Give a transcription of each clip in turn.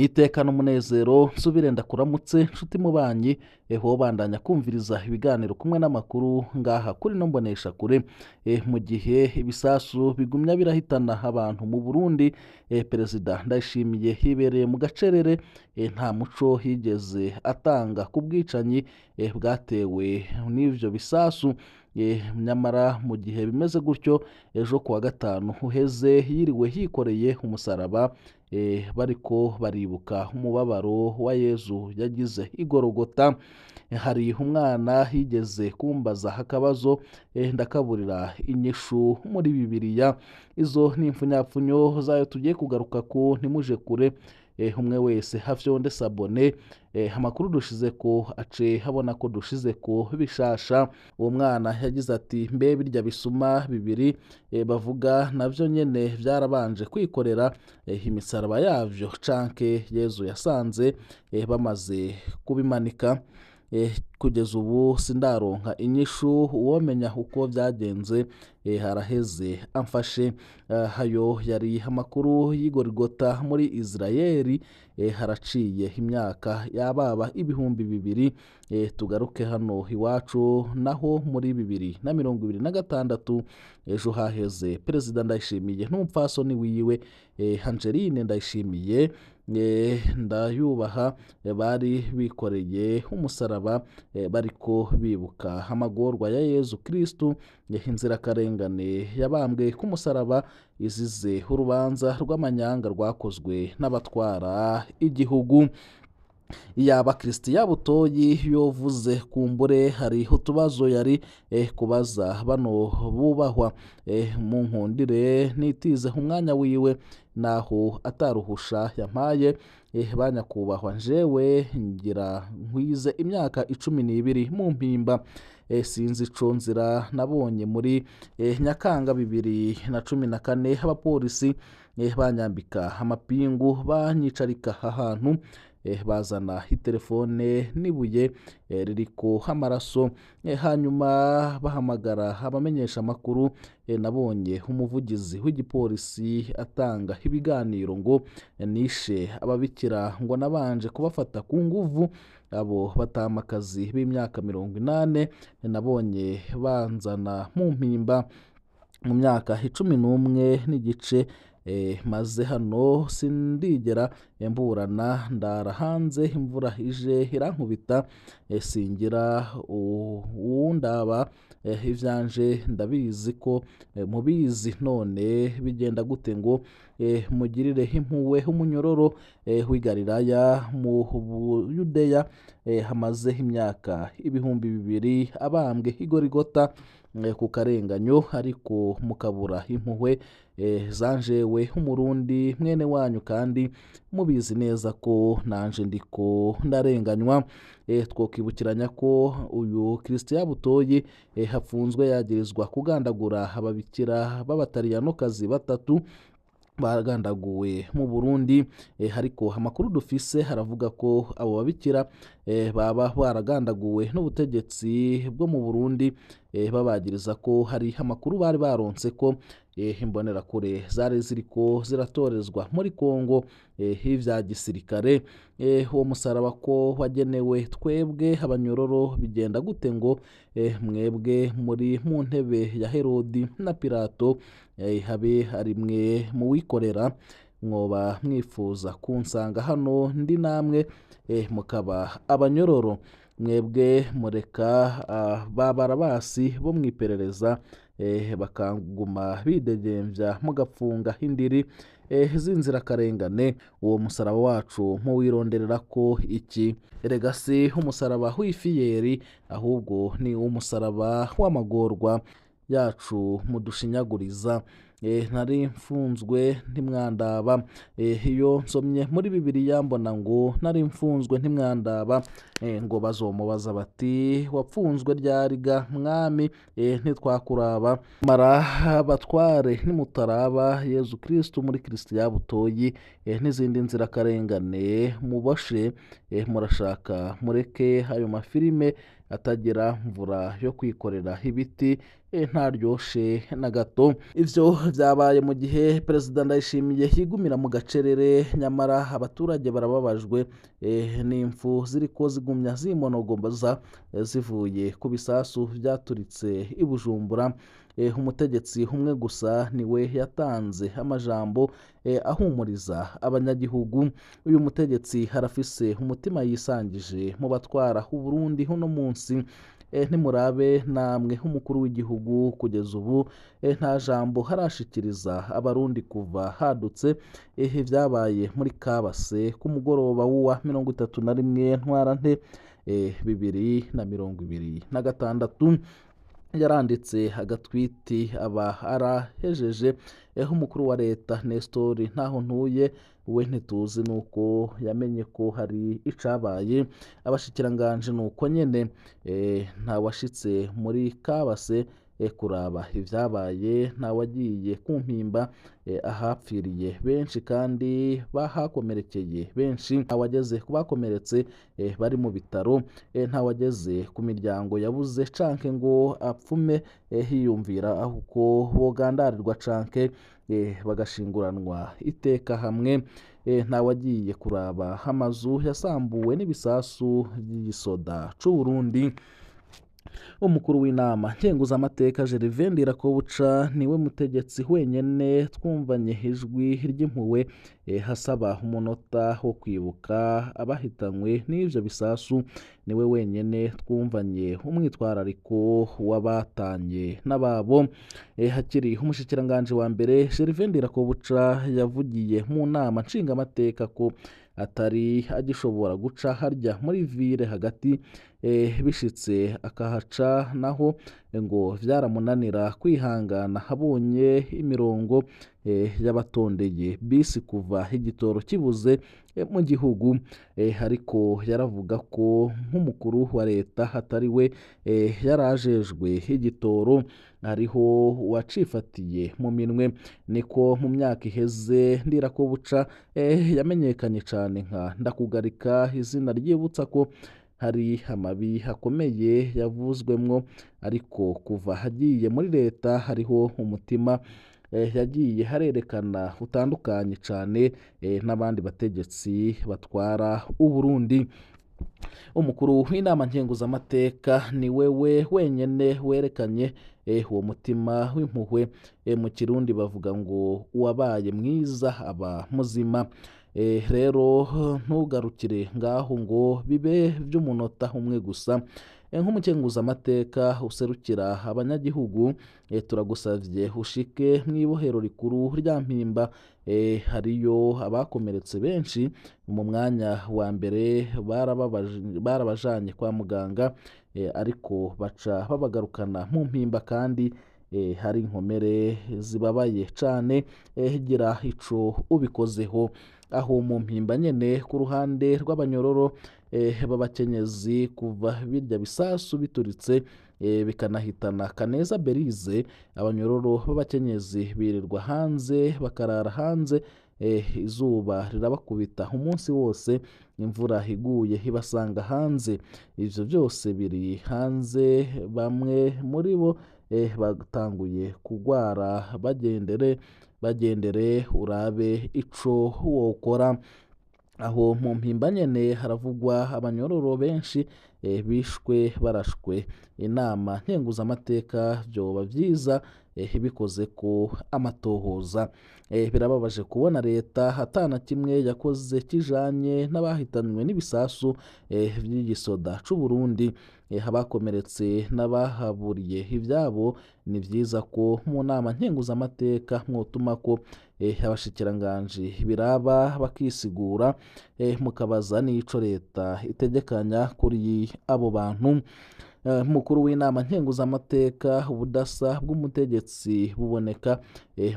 Niteka n'umunezero nsubire ndakuramutse nshuti mubanyi, eho bandanya kumviriza ibiganiro kumwe n'amakuru ngaha kuri no mbonesha kure. Mu gihe ibisasu bigumya birahitana abantu mu Burundi, Perezida Ndayishimiye hibereye mu gacerere, nta muco higeze atanga ku bwicanyi bwatewe n'ivyo bisasu. Nyamara mu gihe bimeze gutyo, ejo kuwa gatanu uheze yiriwe yikoreye umusaraba, bariko baribuka umubabaro wa Yezu yagize igorogota. Hari umwana yigeze kumbaza akabazo, ndakaburira inyishu muri Bibiliya. Izo ni impfunyapfunyo zayo tugiye kugaruka ko, ntimuje kure. Umwe wese hafyonde sabone, amakuru dushize ko ace habona ko dushize ko bishasha. Uwo mwana yagize ati mbe birya bisuma bibiri bavuga navyo nyene vyarabanje kwikorera imisaraba yavyo canke Yezu yasanze bamaze kubimanika. Kugeza ubu sindaronka inyishu, uwomenya uko vyagenze haraheze amfashe. Hayo yari amakuru y'Igorigota muri Israeli, haraciye imyaka yababa 2000. Tugaruke hano iwacu naho muri 2026 ejo haheze Perezida Ndayishimiye n'umupfasoni wiwe Angeline Ndayishimiye ndayubaha, bari bikoreye umusaraba, bariko bibuka amagorwa ya Yezu Kristu, inzirakarengane yabambwe ku musaraba izize urubanza rw'amanyanga rwakozwe n'abatwara igihugu. Yaba Christian Butoyi yovuze kumbure hari utubazo yari kubaza bano bubahwa. Mu nkundire nitize umwanya wiwe naho ataruhusha yampaye. Banyakubahwa njewe ngira nkwize imyaka 12 mu mpimba. Sinzi ico nzira nabonye muri Nyakanga 2014 abapolisi banyambika amapingu banyicarika ahantu, bazana itelefone n'ibuye ririko amaraso, hanyuma bahamagara abamenyesha amakuru. Nabonye umuvugizi w'igipolisi atanga ibiganiro ngo nishe ababikira ngo nabanje kubafata ku nguvu abo batamakazi b'imyaka 80. Nabonye banzana mu mpimba mu myaka 11 n'igice. Maze hano sindigera mburana, ndara hanze imvura ije irankubita, singira uwundaba, ivyanje ndabizi ko mubizi. None bigenda gute ngo mugirire impuhwe umunyororo w'i Galilaya mu Buyudeya, hamaze imyaka 2000 abambwe igorigota ku karenganyo, ariko mukabura impuhwe zanjewe umurundi mwene wanyu, kandi mubizi neza ko nanje ndiko ndarenganywa. Twokibukiranya ko uyu Christian Butoyi hafunzwe yagirizwa kugandagura ababikira b'abataliyanokazi 3 bagandaguwe mu Burundi. Ariko amakuru dufise haravuga ko abo babikira baba baragandaguwe n'ubutegetsi bwo mu Burundi, babagiriza ko hari amakuru bari baronse ko imbonerakure zari ziriko ziratorezwa muri Kongo ivya gisirikare. Uwo musaraba ko wagenewe twebwe abanyororo, bigenda gute ngo mwebwe muri mu ntebe ya Herodi na Pilato, habe ari mwe muwikorera? Mwoba mwifuza kunsanga hano ndi namwe, mukaba abanyororo. Mwebwe mureka ba Barabasi bo mwiperereza, bakaguma bidegemvya mugapfunga indiri z'inzirakarengane. Uwo musaraba wacu muwironderera ko iki? Erega si umusaraba w'ifiyeri, ahubwo ni umusaraba w'amagorwa yacu mudushinyaguriza. Nari mfunzwe ntimwandaba. Iyo nsomye muri Bibiliya mbona ngo nari mfunzwe ntimwandaba. Ngo bazomubaza bati wapfunzwe ryari ga mwami? Ntitwakuraba. Mara batware nimutaraba Yezu Kristu muri Christian Butoyi, n'izindi nzirakarengane muboshe. Murashaka mureke ayo mafilime Atagira mvura yo kwikorera ibiti ntaryoshe na gato. Ivyo vyabaye mu gihe Perezida Ndayishimiye yigumira mu gacerere, nyamara abaturage barababajwe n'imfu ziriko zigumya zimonogombaza zivuye ku bisasu vyaturitse i Bujumbura. Umutegetsi umwe gusa niwe yatanze amajambo ahumuriza abanyagihugu. Uyu mutegetsi arafise umutima yisangije mu batwara Uburundi uno munsi. Ntimurabe namwe umukuru w'igihugu kugeza ubu nta jambo harashikiriza abarundi kuva hadutse ivyabaye muri Kabase ku mugoroba w'uwa 31 Ntwarante 2026. Yaranditse agatwiti aba arahejeje. Umukuru wa leta Nestor Ntahontuye we ntituzi nuko yamenye ko hari icabaye. Abashikiranganje nuko nyene ntawashitse muri Kabase kuraba ivyabaye, ntawagiye kumpimba ahapfiriye benshi kandi bahakomerekeye benshi, ntawageze ku bakomeretse bari mu bitaro, ntawageze ku miryango yabuze canke ngo apfume hiyumvira uko bogandarirwa canke bagashinguranwa iteka hamwe. Ntawagiye kuraba amazu yasambuwe n'ibisasu vy'igisoda c'Uburundi. Umukuru w'inama nkenguzamateka Gervais Ndirakobuca niwe mutegetsi wenyene twumvanye ijwi ry'impuhwe hasaba umunota wo kwibuka abahitanywe n'ivyo bisasu. Niwe wenyene twumvanye umwitwarariko w'abatanye n'ababo. Hakiri umushikiranganje wa mbere Gervais Ndirakobuca yavugiye mu nama nshingamateka ko atari agishobora guca harya muri ville hagati, bishitse akahaca naho ngo vyaramunanira kwihangana abonye imirongo y'abatondeye bisi kuva igitoro kibuze mu gihugu. Ariko yaravuga ko nk'umukuru wa leta atari we yarajejwe igitoro, hariho uwacifatiye mu minwe. Niko mu myaka iheze Ndirakobuca yamenyekanye cane nka Ndakugarika, izina ryibutsa ko hari amabi akomeye yavuzwemwo, ariko kuva agiye muri leta hariho umutima yagiye harerekana utandukanye cane n'abandi bategetsi batwara Uburundi. Umukuru w'inama nkenguzamateka ni wewe wenyene werekanye uwo mutima w'impuhwe. Mu Kirundi bavuga ngo uwabaye mwiza aba muzima. Rero ntugarukire ngaho ngo bibe vy'umunota umwe gusa. Nk'umukenguzamateka userukira abanyagihugu, turagusavye ushike mw'ibohero rikuru rya Mpimba. Hariyo abakomeretse benshi, mu mwanya wa mbere barabajanye kwa muganga, ariko baca babagarukana mu Mpimba kandi hari inkomere zibabaye cane. Gira ico ubikozeho. Aho mu Mpimba nyene ku ruhande rw'abanyororo b'abakenyezi, kuva birya bisasu bituritse bikanahitana Kaneza Berize, abanyororo b'abakenyezi birirwa hanze bakarara hanze, izuba rirabakubita umunsi wose, imvura iguye ibasanga hanze. Ivyo vyose biri hanze, bamwe muri bo batanguye kugwara. Bagendere urabe ico wokora. Aho mu Mpimba nyene haravugwa abanyororo benshi bishwe barashwe. Inama nkenguzamateka vyoba vyiza bikoze ko amatohoza. Birababaje kubona leta atana kimwe yakoze kijanye n'abahitanywe n'ibisasu vy'igisoda c'Uburundi. Abakomeretse n'abahaburiye ivyabo, ni vyiza ko mu nama nkenguzamateka mwotuma ko abashikiranganji biraba bakisigura, mukabaza n'ico leta itegekanya kuri abo bantu. Mukuru w'inama nkenguzamateka, ubudasa bw'umutegetsi buboneka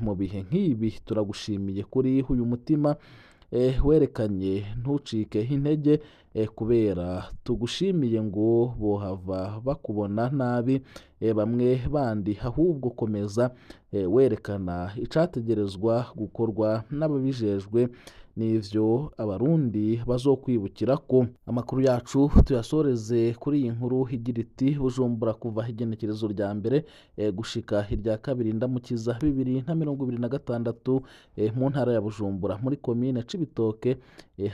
mu bihe nk'ibi. Turagushimiye kuri uyu mutima werekanye, ntucike intege kubera tugushimiye ngo bohava bakubona nabi bamwe bandi, ahubwo komeza werekana icategerezwa gukorwa n'ababijejwe. N'ivyo Abarundi bazokwibukirako. Amakuru yacu tuyasoreze kuri iyi nkuru igira iti: Bujumbura, kuva igenekerezo rya mbere gushika irya kabiri Ndamukiza 2026, mu ntara ya Bujumbura muri komine Cibitoke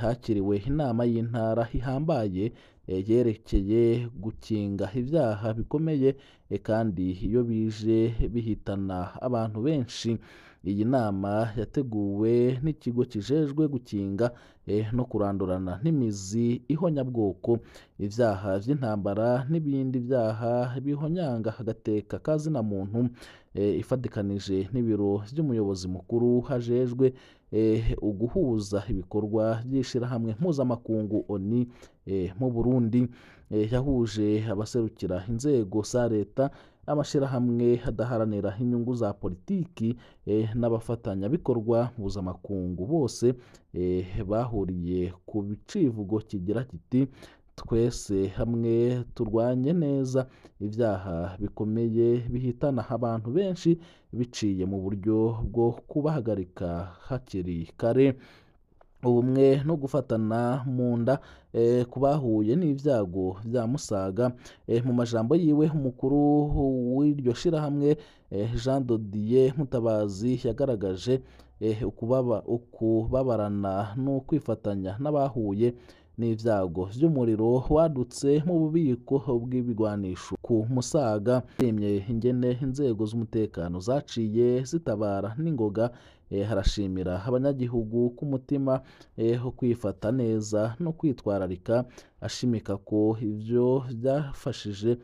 hakiriwe inama y'intara ihambaye yerekeye gukinga ibyaha bikomeye kandi iyo bije bihitana abantu benshi. Iyi nama yateguwe n'ikigo kijejwe gukinga no kurandurana n'imizi ihonyabwoko, ivyaha vy'intambara n'ibindi vyaha bihonyanga agateka ka zina muntu, ifatikanije n'ibiro vy'umuyobozi mukuru hajejwe uguhuza ibikorwa vy'ishirahamwe mpuzamakungu ONU mu Burundi. Yahuje abaserukira inzego za leta, amashirahamwe adaharanira inyungu za politiki n'abafatanyabikorwa mpuzamakungu. Bose bahuriye ku civugo kigira kiti: "Twese hamwe turwanye neza ibyaha bikomeye bihitana abantu benshi biciye mu buryo bwo kubahagarika hakiri kare, ubumwe no gufatana mu nda ku bahuye n'ibyago vya Musaga." Mu majambo yiwe, umukuru w'iryo shirahamwe Jean Dodier Mutabazi yagaragaje ukubabarana no kwifatanya n'abahuye n'ibyago vy'umuriro wadutse mu bubiko bw'ibigwanisho ku Musaga. Yemye ingene inzego z'umutekano zaciye zitabara n'ingoga. Harashimira abanyagihugu k'umutima wo kwifata neza no kwitwararika, ashimika ko ivyo vyafashije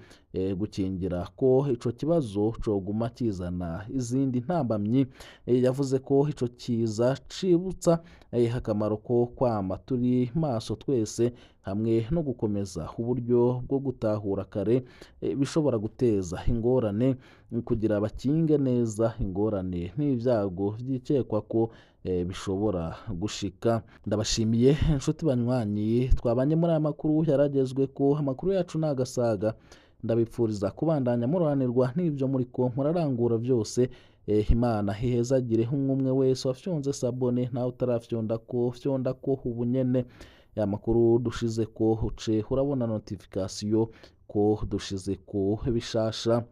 gukingira ko ico kibazo coguma kizana izindi ntambamyi. Yavuze ko ico kiza cibutsa akamaro ko kwama turi maso twese hamwe no gukomeza uburyo bwo gutahura kare bishobora guteza ingorane kugira bakinge neza ingorane n'ibyago vyikekwa ko bishobora gushika. Ndabashimiye inshuti banywanyi twabanye muri aya makuru yaragezwe ko amakuru yacu nagasaga. Ndabipfuriza kubandanya muroranirwa n'ibyo muriko murarangura byose. Imana ihezagire umwe wese wafyonze sabone, nawe utarafyonda ko fyonda ko ubunyene ya makuru dushize ko uce urabona notification ko dushize ko bishasha.